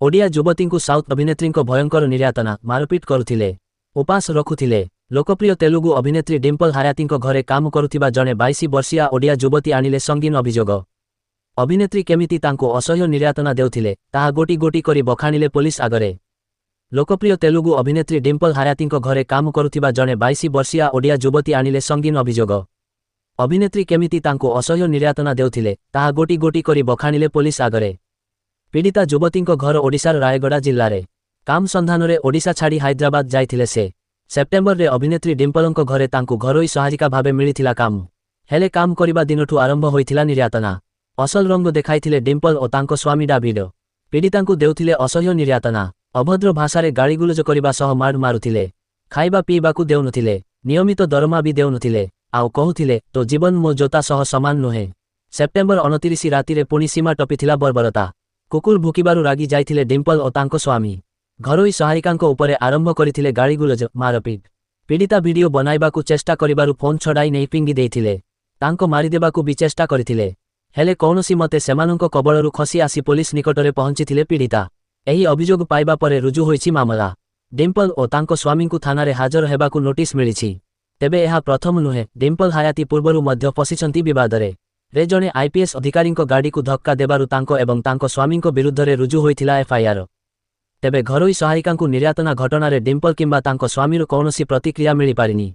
ଓଡ଼ିଆ ଯୁବତୀଙ୍କୁ ସାଉଥ୍ ଅଭିନେତ୍ରୀଙ୍କ ଭୟଙ୍କର ନିର୍ଯାତନା, ମାରପିଟ୍ କରୁଥିଲେ, ଉପାସ ରଖୁଥିଲେ। ଲୋକପ୍ରିୟ ତେଲୁଗୁ ଅଭିନେତ୍ରୀ ଡିମ୍ପଲ ହାୟାତିଙ୍କ ଘରେ କାମ କରୁଥିବା ଜଣେ 22 ବର୍ଷୀୟା ଓଡ଼ିଆ ଯୁବତୀ ଆଣିଲେ ସଙ୍ଗୀନ ଅଭିଯୋଗ। ଅଭିନେତ୍ରୀ କେମିତି ତାଙ୍କୁ ଅସହ୍ୟ ନିର୍ଯାତନା ଦେଉଥିଲେ, ତାହା ଗୋଟି ଗୋଟି କରି ବଖାଣିଲେ ପୋଲିସ ଆଗରେ। ଲୋକପ୍ରିୟ ତେଲୁଗୁ ଅଭିନେତ୍ରୀ ଡିମ୍ପଲ ହାୟାତିଙ୍କ ଘରେ କାମ କରୁଥିବା ଜଣେ 22 ବର୍ଷୀୟା ଓଡ଼ିଆ ଯୁବତୀ ଆଣିଲେ ସଙ୍ଗୀନ ଅଭିଯୋଗ। ଅଭିନେତ୍ରୀ କେମିତି ତାଙ୍କୁ ଅସହ୍ୟ ନିର୍ଯାତନା ଦେଉଥିଲେ, ତାହା ଗୋଟି ଗୋଟି କରି ବଖାଣିଲେ ପୋଲିସ ଆଗରେ। ପୀଡ଼ିତା ଯୁବତୀଙ୍କ ଘର ଓଡ଼ିଶାର ରାୟଗଡ଼ା ଜିଲ୍ଲାରେ। କାମ ସନ୍ଧାନରେ ଓଡ଼ିଶା ଛାଡ଼ି ହାଇଦ୍ରାବାଦ ଯାଇଥିଲେ ସେ। ସେପ୍ଟେମ୍ବରରେ ଅଭିନେତ୍ରୀ ଡିମ୍ପଲଙ୍କ ଘରେ ତାଙ୍କୁ ଘରୋଇ ସହାୟିକା ଭାବେ ମିଳିଥିଲା କାମ। ହେଲେ କାମ କରିବା ଦିନଠୁ ଆରମ୍ଭ ହୋଇଥିଲା ନିର୍ଯାତନା। ଅସଲ ରଙ୍ଗ ଦେଖାଇଥିଲେ ଡିମ୍ପଲ ଓ ତାଙ୍କ ସ୍ୱାମୀ ଡାଭିଡ। ପୀଡ଼ିତାଙ୍କୁ ଦେଉଥିଲେ ଅସହ୍ୟ ନିର୍ଯାତନା। ଅଭଦ୍ର ଭାଷାରେ ଗାଳିଗୁଲଜ କରିବା ସହ ମାଡ଼ ମାରୁଥିଲେ। ଖାଇବା ପିଇବାକୁ ଦେଉନଥିଲେ। ନିୟମିତ ଦରମା ବି ଦେଉନଥିଲେ। ଆଉ କହୁଥିଲେ, ତୋ ଜୀବନ ମୋ ଜୋତା ସହ ସମାନ ନୁହେଁ। ସେପ୍ଟେମ୍ବର 29 ରାତିରେ ପୁଣି ସୀମା ଟପିଥିଲା ବର୍ବରତା। କୁକୁର ଭୁକିବାରୁ ରାଗି ଯାଇଥିଲେ ଡିମ୍ପଲ ଓ ତାଙ୍କ ସ୍ୱାମୀ। ଘରୋଇ ସହାୟିକାଙ୍କ ଉପରେ ଆରମ୍ଭ କରିଥିଲେ ଗାଳିଗୁଲଜ, ମାରପିଟ୍। ପୀଡ଼ିତା ଭିଡିଓ ବନାଇବାକୁ ଚେଷ୍ଟା କରିବାରୁ ଫୋନ୍ ଛଡ଼ାଇ ନେଇ ଫିଙ୍ଗି ଦେଇଥିଲେ। ତାଙ୍କ ମାରିଦେବାକୁ ବି ଚେଷ୍ଟା କରିଥିଲେ। ହେଲେ କୌଣସି ମତେ ସେମାନଙ୍କ କବଳରୁ ଖସି ଆସି ପୋଲିସ ନିକଟରେ ପହଞ୍ଚିଥିଲେ ପୀଡ଼ିତା। ଏହି ଅଭିଯୋଗ ପାଇବା ପରେ ରୁଜୁ ହୋଇଛି ମାମଲା। ଡିମ୍ପଲ ଓ ତାଙ୍କ ସ୍ୱାମୀଙ୍କୁ ଥାନାରେ ହାଜର ହେବାକୁ ନୋଟିସ୍ ମିଳିଛି। ତେବେ ଏହା ପ୍ରଥମ ନୁହେଁ, ଡିମ୍ପଲ ହାୟାତି ପୂର୍ବରୁ ମଧ୍ୟ ଫସିଛନ୍ତି ବିବାଦରେ। ରେ ଜଣେ ଆଇପିଏସ୍ ଅଧିକାରୀଙ୍କ ଗାଡ଼ିକୁ ଧକ୍କା ଦେବାରୁ ତାଙ୍କ ଏବଂ ତାଙ୍କ ସ୍ୱାମୀଙ୍କ ବିରୁଦ୍ଧରେ ରୁଜୁ ହୋଇଥିଲା ଏଫଆଇଆର। ତେବେ ଘରୋଇ ସହାୟିକାଙ୍କୁ ନିର୍ଯାତନା ଘଟଣାରେ ଡିମ୍ପଲ କିମ୍ବା ତାଙ୍କ ସ୍ୱାମୀର କୌଣସି ପ୍ରତିକ୍ରିୟା ମିଳିପାରିନି।